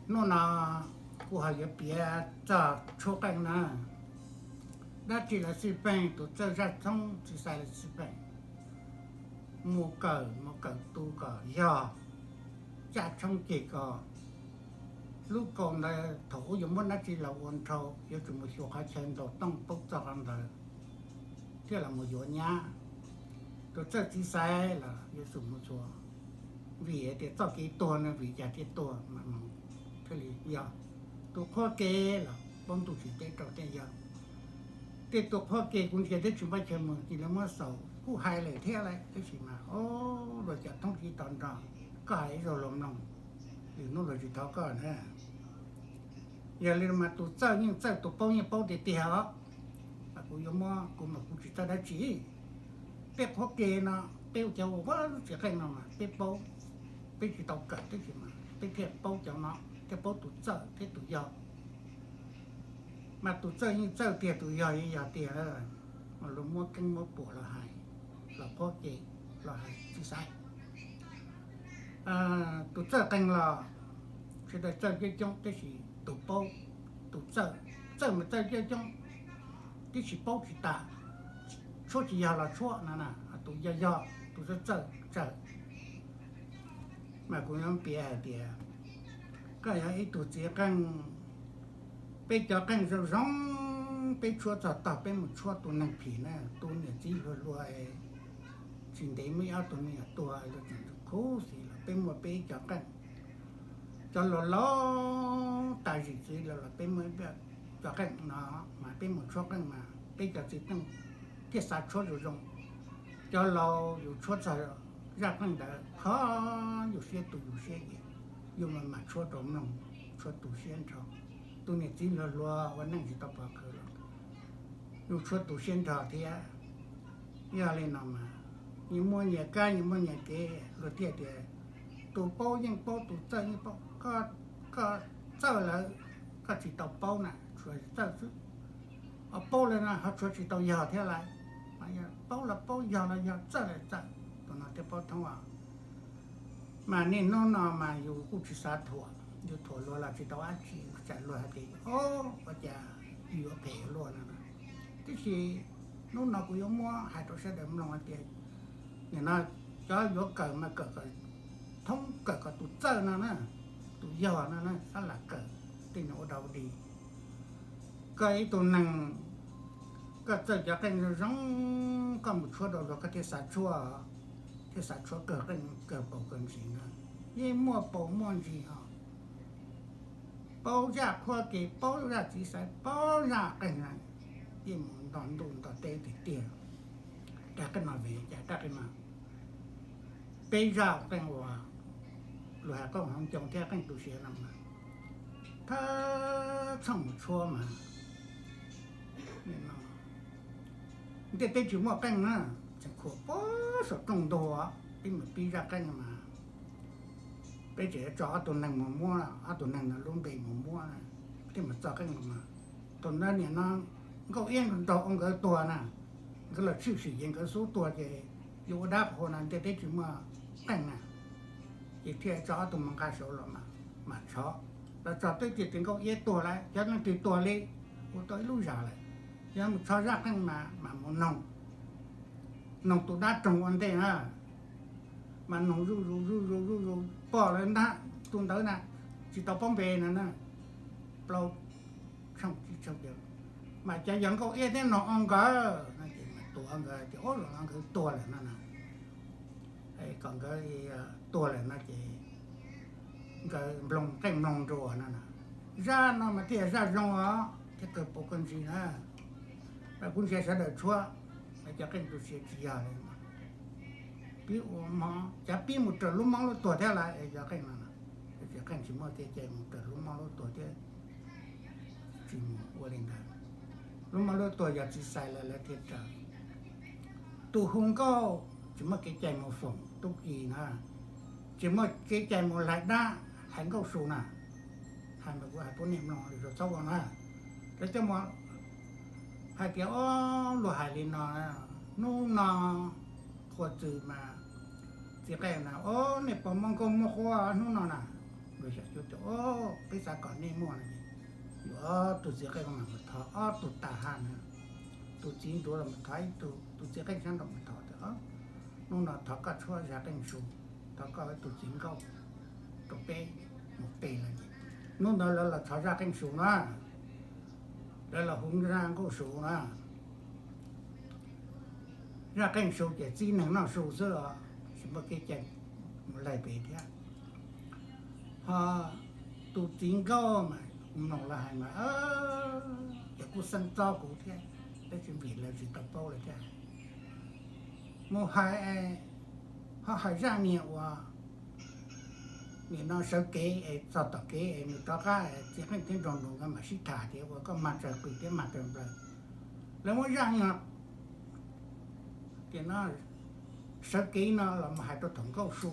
Hnub no kuv ho yuav piav txog tshuab qeej na. Dab tsi lawv xij peem, tus txawj zaj tshoob txiv xais lawv xij peem, mus kawm mus kawm tus kom yog, zaj tshoob ceg kom. Lub kaus ntawd thaum ub yuav muab dab tsi los ua nrhau, yuav tsum mus xyuas qhov chaw ntaus tooj paub txog qhov ntawd thiaj los mus yuav nyab. Tus txawj txiv xais los yuav tsum mus xyuas, vim hais tias txoj kev tuag no vim cas thiaj tuag mas thiaj li yog. Tus qhuab ke los paub ntuj tsis teb rau tej yog. Tej tus qhuab ke kuv ntsia twb tsis npaj chaw mus ces lawv muab xaus kuj hais lawm thiab lawm, tab sis mas o, luag cov thoob tsis tau nrog koj hais ib zaug luag mloog, lwm hnub luag tsis thov koj na. Yog li mas tus txawj yeej txawj, tus paub yeej paub tiag tiag os. Kuv yuav muab kuv mas kuv tsis txawj dab tsi. Peb qhuab ke no, peb ua cov ua lub txiv qeej no mas peb paub, peb tsis tau kawm tab sis mas peb thiaj paub cov no, thiaj paub tus txawj thiab tus yog. Mas tus txawj yeej txawj tiag, tus yog yeej yog tiag, mas luag muab keeb muab puam los hais, los qhuab ke, los hais txiv xais. Tus txawj qeej los sawv daws txawj coob coob tab sis tus paub, tus txawj, txawj mas txawj coob coob tab sis paub tsis tas, tshuab tsis yog los tshuab no na. Tus yog yog, tus txawj txawj txawj. Mas kuv yuav piav hais tias koj yog ib tug txiv qeej, peb cov qeej zoo zoo, peb tshuab txog tog peb mus tshuab tus neeg phim na, tus niam txiv hluas hluas, tsis ntev muaj ib ob tug me nyuam tuag los tseem khuv xim los peb muaj peb ib co qeej. Cov laus laus tas zim txwv lawm los peb muaj ib co qeej no, mas peb mus tshuab qeej mas peb cov txiv qeej thiaj xav tshuab zoo zoo. Cov laus yus tshuab txog zaj qeej ntawd kho yus siab tu yus siab ces yus mam mam tshuab rau mloog, tshuab tu siab nrho. Tus niam txiv hluas hluas ua neej tsis tau pom qhwv los yus tshuab tu siab nrho thiab. Yog li no mas nyias muaj nyias kab, nyias muaj nyias kev, luag thiaj tias tus paub yeej paub, tus txawj yeej paub. Koj txawj lawm koj tsis tau paub na, tsuas txawj xwb. Paub lawm no ho tsuas tsis tau yog thiab lawm. Paub los paub, yog los yog, txawj los txawj, tus no thiaj paub thoob os. Mas niaj hnub no mas yus kuj tsis xav thuam, yus thuam luag los tsis tau dab tsi, tsam luag hais tias o, ua cas yuav phem luaj no. Tiam sis hnub no kuv yuav muab hais rau sawv daws mloog hais tias nim no cov yuav kawm mas kawm kom thoob, kawm kom tus txawj no na, tus yog no na, xab lam kawm tej no ua dog dig. Koj ib tug neeg, koj txawj cov qeej zoo zoo, koj mus tshuab rau luag koj thiaj xav tshuab, thiaj xav tshuab kawg qeej kawg paus kawg ntsis na. Yeej muaj paus muaj ntsis os. Paub zaj qhuab ke, paub zaj txiv xaiv, paub zaj qeej na, yeej mus nto ntuj nto teb tiag tiag. Rab qeej no vim cas rab qeej no, peb zaj qeej uas luag hais qeej hauv ncoo thiab qeej tu siav no mas thawj txhooj mus tshuab mas ntiaj teb tsis muaj qeej na, tseem khuam puag saum rooj ntug, peb mus pib zaj qeej mas peb tseem yuav tso ob tug neeg mus muab, ob tug neeg no lub npe mus muab thiaj mus txo qeej los mas. Thaum ntawd nim no Nkauj Iab nrog ua nkawd tuag na, nkawd los tshwm sim ces nkawd xub tuag ces yuav ua dab qhua no ntiaj teb tsis muaj qeej na, ces thiaj tso ob tug mus nqa saud los mas tshov. Los txog twb tias Nkauj Iab tuag lawm, xyov leej twg tuag li, ua tau ib lub zam lawm. Yog mus txhos zaj qeej mas mam mus noog, noog tus dab roog ua ntej na, mas noog zuj zus zuj zus zuj zus pom lawm ntag, tus ntawd na tsis tau paub npe no na, plaub tshooj tsib tshooj mas cov yog Nkauj Iab thiab Noog Ob nkawd no ces mas tuav nkawd tias ub, zaum no nkawd tuag lawm no na. Kom nkawd tuag lawm no ces nkawd nploog qeej mloog nruas no na. Zaj no mas thiaj yog zaj zoo os thiab kawg paus kawg ntsis na. Kuv ntsia sawv daws tshuab, cov qeej tu siav tsis yog li. Pib ua hmo, cas pib mus raws lub moob lub tuag thiab lawm cov qeej no. Cov qeej tsis muaj kev cai mus raws lub moob lub tuag thiab, tsis mus ua li ntawd. Lub moob lub tuag yog txiv xais lawv, lawv thiaj raws. Tus hu nkauj tsis muaj kev cai mus foom tub ki na, tsis muaj kev cai mus laig dab hais nkauj su na. Hais mas kuv hais pub nej mloog lwm zaus txhob ua na. Lawv coj mus hais tias o, luag hais li no, hnub no qhua txws mas txiv qeej na, o, nej puas muaj nkauj muaj huab hnub no na? Xyom Cuab tias, Au, peb xav kom nej muaj no es yuav ob tug txiv qeej mam mus thov ob tug tas ha na. Tus txiv nruas los mus thov ib tug, tus txiv qeej sab nraud mus thov tias, Hnub no thov koj tshuab zaj qeej su, thov koj tus txiv nkauj rau peb mus pe lawm. Hnub ntawd lawv los txhos zaj qeej su na, lawv los hu zaj nkauj su na. Zaj qeej su ces txib neeg noj su xwb os, tsis muaj kev cai mus laig pem thiab. Ho tus txiv nkauj mas mloog lawv hais mas, ces kuj xeeb txob kuv thiab, tab sis vim lawv tsis tau paub lawv thiaj mus hais, ho hais zaj niag uas nim no sawv kev es txog tom kev es nws rov qab, txiv qeej thiab nraug nraug nkawd mam sib tham tias ua koj mag tsawg qws thiab mag tsawg nplawg. Lawv muab zaj niag tias no sawv kev no los mus hais rau thaum nkauj su,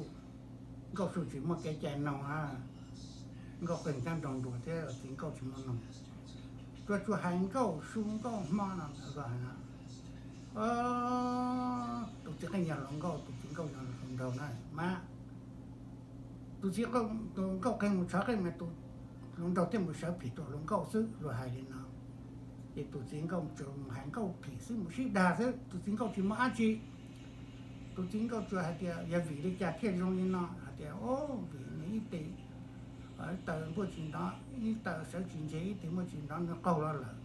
nkauj su tsis muaj kev cai noog na, nkauj qeej thiab nraug nraug thiab txiv nkauj tsis muaj noog, tsuas tsuas hais nkauj su nkauj hmo no. Tus txiv qeej yog hluas nkauj, tus txiv nkauj yog hluas nraug na mas tus txiv, tus nkauj qeej mus tshov qeej mas tus hluas nraug thiaj mus sawv phim rau hluas nkauj xwb, luag hais li no. Ces tus txiv nkauj tsuas mus hais nkauj phim xwb, mus sib dag xwb, tus txiv nkauj tsis muaj dab tsi. Tus txiv nkauj tsuas hais tias yog vim li cas thiaj zoo li no, hais tias, Au, vim nws ib tes taws npuaj tsis nrov, ib taws sawv tsis nce, ib tes muaj tsis nrov, nws qaug los lawm.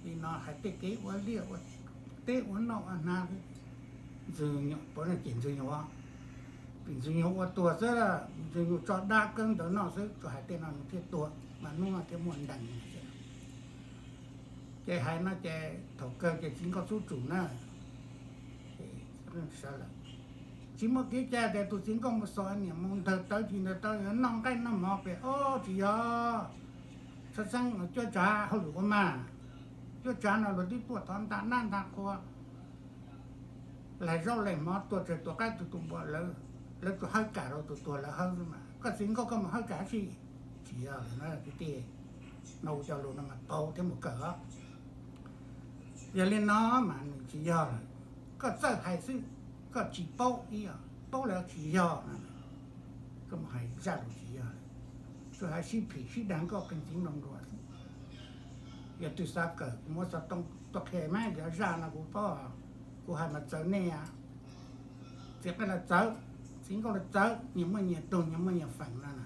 Li no hais tej kev ua liaj ua teb ua noj ua hnav, Ntxwg Nyuam, pov ces Ntxwg Nyuam, vim Ntxwg Nyuam ua tuag xwb, Ntxwg Nyuam tso dab kawb ntawv noj xwb, tsuas hais tej no nws thiaj tuag, mas hnub no thiaj muaj ntees. Ces hais no ces thaum kawg ces txiv nkauj xub tsum na, sawv lawm. Tsis muaj kev cai tias tus txiv nkauj mus xos niam mus ntawg tawv tsis ntawg tawv, yuav noj nqaij noj mov pem, Au, tsis yog, txhob txeeb cuab tsav hauj lwm ua mas. Cuab tsav no luag twb tuaj thov nta nab nta qhua, laig zaub laig mov, tuag tsawg tuag qab, tus tus npua, lawv tsuas hawb kam rau tus tuag lawv hawb xwb mas, koj txiv nkauj koj mus hawb kam dab tsi? Tsis yog lawm na kwv tij, no ua cov lus no mas paub thiab mus kawm os. Yog li no mas nws tsis yog lawm, koj txawj hais xwb, koj tsis paub ib yam, paub lawm tsis yog no, koj mus hais zaj lus tsis yog lawm. Tsuas hais sib phim sib dag nkauj qeej txiv nraug nruas xwb. Yog twg xav kawm kuv muab xov tooj tuaj qhia mas, yog zaj no kuv paub, kuv hais mas txawv nej, txiv qeej los txawv, txiv nkauj los txawv, nyias muaj nyias tug, nyias muaj nyias feem no na.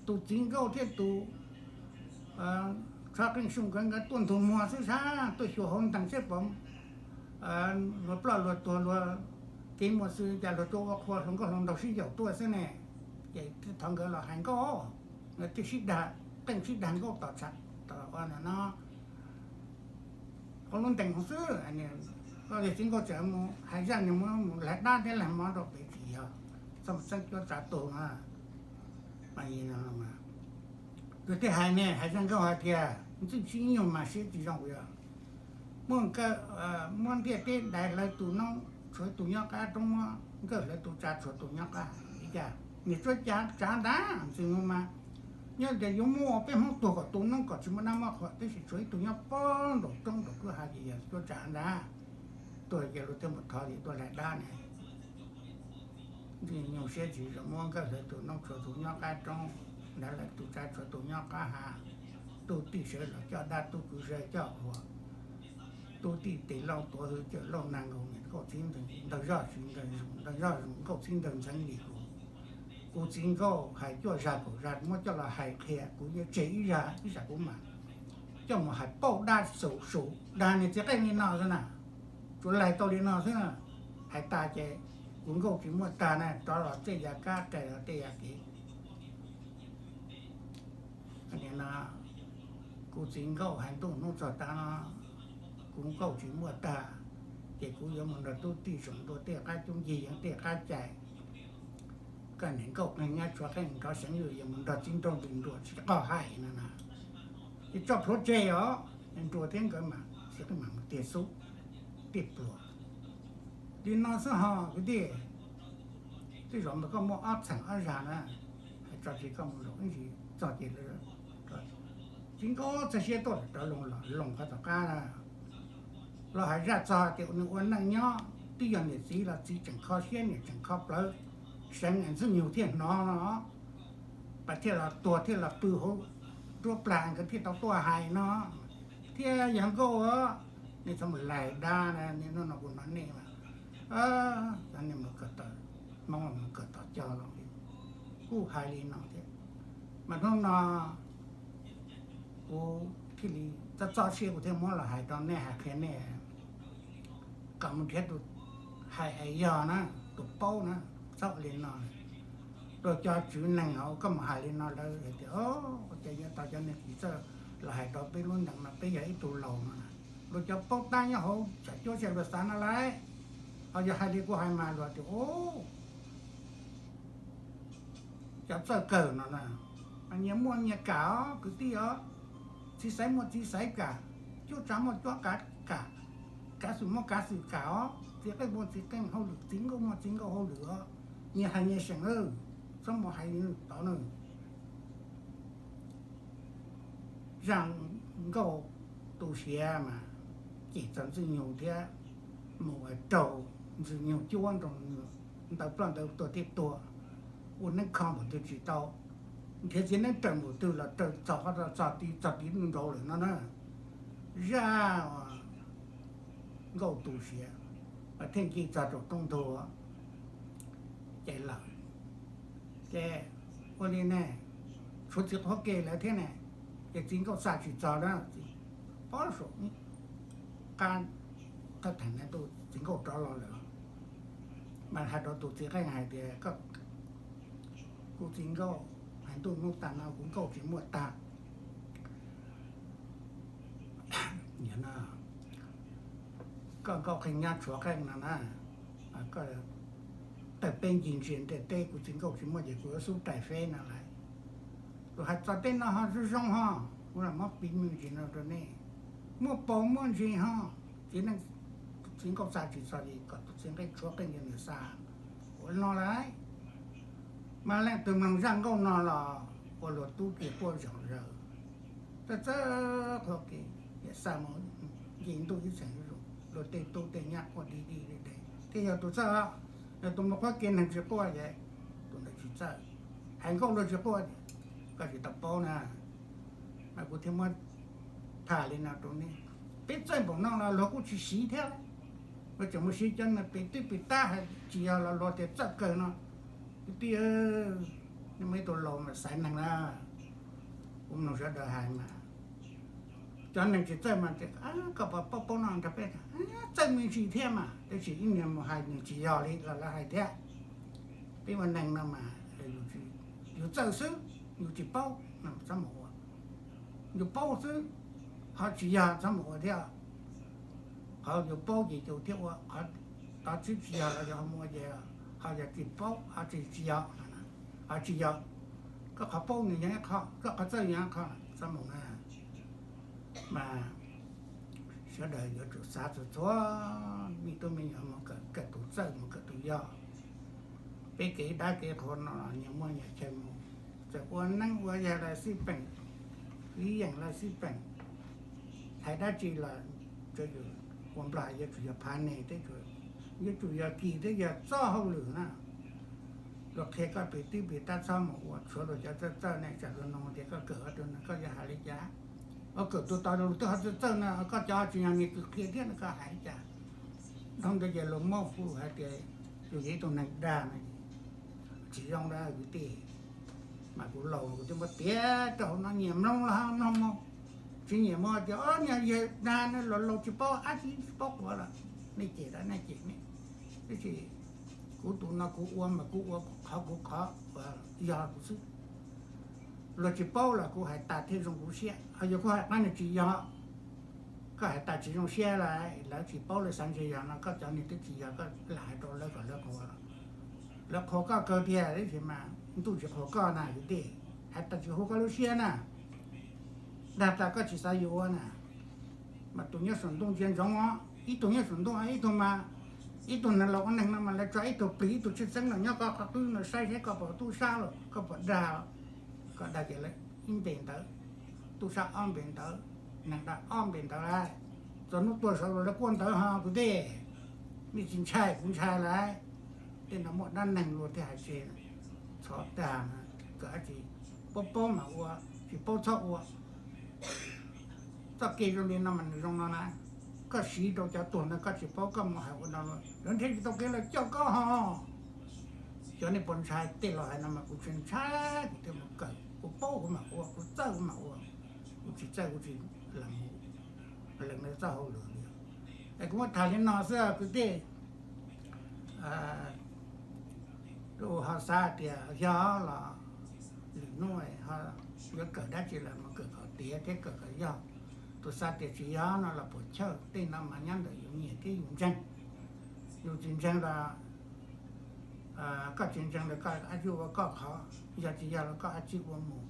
Tus txiv nkauj thiab tus tshov qeej su nkawd, nkawd tuaj ntug muag xwb sab, tuaj xyuas hauv ntees seb pom luag ploj luag tuag luag kev muag xwb, cas luag tuaj ua qhua hluas nkauj hluas nraug sib yaum tuaj xwb ne. Ces thov nkawd los hais nkauj, nkawd thiaj sib dag qeej sib dag nkauj tom tshav tom no, ua lub ntees xwb. Koj yog txiv nkauj tseem mus hais zaj niag mus laig dab thiab laig mov rau pem tsis yog, txhob mus txeeb cuab tsav tug na. Mas yog thiaj hais ne, hais zaj nkauj hais tias ntxwj tsis ib nyuag mas siab tsis zoo yog muab, muab ntiaj teb dai hlawv tus noob tshuav tus nyob qab roob, muab nkawj hlawv tus tsav tshuav tus nyob qab. Li cas niag cuab tsav ntag, ntxwg mus mas nyob tias yuav muab peb Hmoob tuag kom tu noob kom tsis muaj dab muaj qhua, tab sis tshuav ib tug nyob pob nraum roob nraum kwj ha ces yog cuab tsav ntag. Tuag ces luag thiaj mus thov ces tuaj laig dab ne. Ntxwg nyuag siab tsis zoo muab nkawj hlawv tus noob tshuav tus nyob qab roob, dai hlawv tus tsav tshuav tus nyob qab ha. Tub tij sawv los coj dab, tub kwv sawv coj qhua. Tub tij tes lauj tuav hwv cawm lauj nag nkaus, niam nkauj txib ntawg zoj tsis ntawg, ntawg zoj zoo nkauj txib ntawg ntxeev li kuv. Kuv txiv nkauj hais cuaj zag kaum zag muab coj los hais qhia, kuv yuav tseg ib zag ib zag kuv mam coj mus hais pauj dab xum xum dag niag txiv qeej li no xwb na. Tsuas laig tau li no xwb na. Hais tas ces kuv nkauj tsis muaj tag na, rov los tej yav kab rais los tej yav kev. Kuv txiv nkauj hais ntuj hnub txog tav no, kuv nkauj tsis muaj tag, ces kuv yuav mus nrog tub tij saum ntuj tej qab cub ncig yeev tej qab cai. Koj niam nkauj qeej nyab tshuav qeej nrov seev, yuav mus nrog txiv nraug ntws nruas tsis qoj hais no na. Ces tso plhuav tseg os, nruas thiab nkawd mas txiv qeej mam mus tiag xub, tiag pluas. Li no xwb ho kwv tij, tej zaum mas koj muaj ob txheem ob zag na, hais tso tseg koj mus zaum ib ntsis txog ces txiv nkauj txog siab tuaj rov loo los loo qhov tom qab na. Los hais zaj txog tias nws ua neej nyob twb yog niam txiv los txiv tseem kho siab niam tseem kho plawv, seev Ntxwg Nyoog thiaj hnov no, pab thiaj los tuag thiaj los pw hauv nruab plag nkawd thiaj tau tuaj hais no, thiab yog nkauj, nej txhob mus laig dab na, nej hnub no kuv hnov nej mas, nej mus kawm tau, Hmoob mus kawm tau cog los li, kuj hais li no thiab. Mas hnub no kuv thiaj li txo txo siab kuv thiaj muab los hais rau nej hais qhia nej kom mus nrhiav tus hais es yog na, tus paub na, txhob ua li no. Luag cov tswv neeg hauv koj mus hais li no lawv hais tias, ua cas yuav tau cov neeg tsis txawj los hais rau peb lub neej no, peb yog ib tug laus no na. Luag cov paub tab nyob hauv tsam cuab sia luag xav no lauj. Ho yog hais li kuv hais mas luag tias, cov txawj kawg no na, nyias muaj nyias kam os kwv tij os, txiv xaiv muaj txiv xaiv kam, cuab tsav muaj cuab tsav kam, kav xwm muaj kav xwm kam os, txiv qeej muaj txiv qeej hauj lwm, txiv nkauj muaj txiv nkauj hauj lwm os, nyias hais nyias seem, txhob mus hais tod na. Zaj nkauj tu siav mas cem txog Ntxwg Nyoog thiab mus raug Ntxwg Nyoog cuab nroo, ntawd ploj ntawd tuag thiab tuag, ua neeb kho npaum twg tsis tau, nrhiav txiv neeb raws npaum twg los raws txog qhov txog tid txog tid nraud lawm no na. Zaj nkauj tu siav mas thiaj nce txog rau roob ntug ces lawm. Ces ua li ne, tshuav txiv qhuab ke lawm thiab ne, ces txiv nkauj xa tsis txog na, pob saum qab qab theem na, txiv nkauj rov los lawm. Mas hais rau tus txiv qeej hais tias, kuv txiv nkauj, hais ntuj hnub tag no kuv nkauj tsis muaj tag. Koj nkauj qeej nyab tshuav qeej no na, koj tawg peb ncig ntsia ntiaj teb kuv txiv nkauj tsis muaj ces kuv yuav xub rais feb no lauj. Tus hais txog tej no ho zoo zoo ho, kuv lam muab piv me ntsis no rau nej. Muaj paus muaj ntsis ho, txiv neej, txiv nkauj xa tsis txog li kom tus txiv nqeej tshuav qeej ces nws xa ua no lauj. Mas leej twg mloog zaj nkauj no los ua luag tub ces quaj zom zaws, txawj txawj qhuab ke, xa mus nce ntuj ib txheem zuj zus, luag tej tub tej nyab quaj di di de. Thiab yog tus txawj, yog tus mus qhuab ke neeg tsis quaj ces tus ntawd tsis txawj. Hais nkauj luag tsis quaj, koj tsis tau paub na. Mas kuv thiaj muab tham li no rau nej. Peb txawj npaum no los luag kuj tsis siv thiab. Luag tseem mus siv cov neeg pem twb pem tab hais tsis yog los luag tias txawj kawg no. Kwv tij, nej muaj ib tug laus mas xaiv neeg na, kuv mloog sawv daws hais mas, cov neeg tsis txawj mas tias, koj puas paub paub no nrog peb, txawj me ntsis thiab mas, tab sis ib niag mus hais nws tsis yog li los lawv hais thiab. Peb ua neeg no mas yus txawj xwb, yus tsis paub no txhob mus ua, yus paub xwb ho tsis yog txhob mus ua thiab. Qhov yus paub ces yus thiaj ua, qhov tod twb tsis yog los yus ho mus ua ces ho yog tsis paub, ho tsis, tsis yog, ho tsis yog. Koj qhov paub nws yog ib qho, koj qhov txawj yog ib qho, txhob mus na. Mas sawv daws yuav tsum xav txhua txhua, me tub me nyuam mus kawm tus txawj mus kawm tus yog. Peb kev dab kev qhua no nyias muaj nyias chaw mus, txawm ua neeb ua yaig los xij peem, ib yeem los xij peem, hais dab tsi los tsuas yus ua nplog yuav tsum yog phav ne, yuav tsum yog kis thiab yog txoj hauj lwm na. Luag qhia koj pem twb pem tab txhob mus ua, tshuav luag cov txawj txawj ne, tsam luag nug tias koj kawm qhov twg no koj yuav hais li cas? Ua kawm tus tod luag twb ho txawj txawj no, koj cov tsis yog nws kws qhia thiab no koj hais li cas? Dhau ntawd ces luag muab kuv hais tias yus yog ib tug neeg dag no, tsis zoo dab kwv tij. Mas kuv laus kuv twb muab piav rau hauv no, nyias mloog los ho mloog mus, tsis nyiam mus tias ob niag yawg dag no los laus tsis paub dab tsi tsis paub qhuav los nej cem los nej cem nej, tab sis kuv tus no kuv ua mas kuv ua qhov kuv qhov uas yog kuv xwb. Luag tsis paub los kuv hais tas thiaj zoo kuv siab, ho yog kuv hais qab nws tsis yog, koj hais tas tsis zoo siab lawm, lawv tsis paub lawv xav ntshe yog no koj cov niag twb tsis yog, koj lam hais rau lawv kom lawv qhuas, lawv qhuas koj kawg tiag, tab sis mas ntuj tsis qhuas koj na kwv tij, hais tas tsis hu koj lub siab na. Dag tas koj tsis xav yuav ua na. Mas tus nyob saum ntuj ntsia ntsoov os, ib tug nyob saum ntuj ib tug mas, ib tug neeg laus ua neeg no mas lawv tso ib tug plig ib tug tshwj xeeb los nyob koj qhov qwb no saib seb koj puas tub sab los koj puas dag. Koj dag ces lawv ib npe ntawd, tub sab ob npe ntawd, neeg dag ob npe ntawd lauj. Txog hnub tuag saud los lawv quaj ntawd ho kwv tij, nej tsis ntshai kuv ntshai lauj. tej no muaj dab neeg luag thiaj hais tseg. Txhob tag, kawm dab tsi, paub paub mas ua, tsis paub txhob ua. Txoj kev zoo li no mas nws zoo no na, koj siv rau cov tuag ntawd koj tsis paub koj mus hais ua no, lawv nrhiav tsis tau kev los coj koj ho. Cov nej puas ntshai tej los hais no mas kuv tsis ntshai, kuv thiaj mus kawm, kuv paub kuv mam ua, kuv txawj kuv mam ua, kuv tsis txawj kuv tsis lees txoj hauj lwm li. Es kuv muab tham li no xwb kwv tij. Tus ho xav tias yog los lwm hnub yuav kawm dab tsi los mus kawm kom tiav thiab kawm kom yog. Tus xav tias tsis yog no los puas chawj, tej no mas nyob ntawm yus nyiam thiab yus ntseeg. Yus tsis ntseeg los koj tsis ntseeg los koj ab tsi ua koj qhov, yog tsis yog los koj ab tsi ua mus.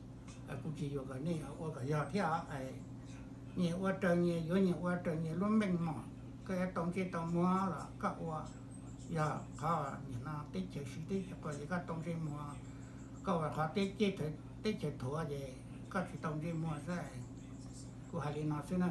Kuv tsis yuam kom nej ua kom yog thiab. Nyias ua raws nyias, yuav nyias ua raws nyias lub meej mom, koj yuav tau ntsej tau muag los koj ua. Yog qhov nim no teb chaws siv teb chaws quas ces koj tau ntsej muag, koj ua qhov teb chaws thuav ces koj tsis tau ntsej muag xwb. Kuv hais li no xwb na.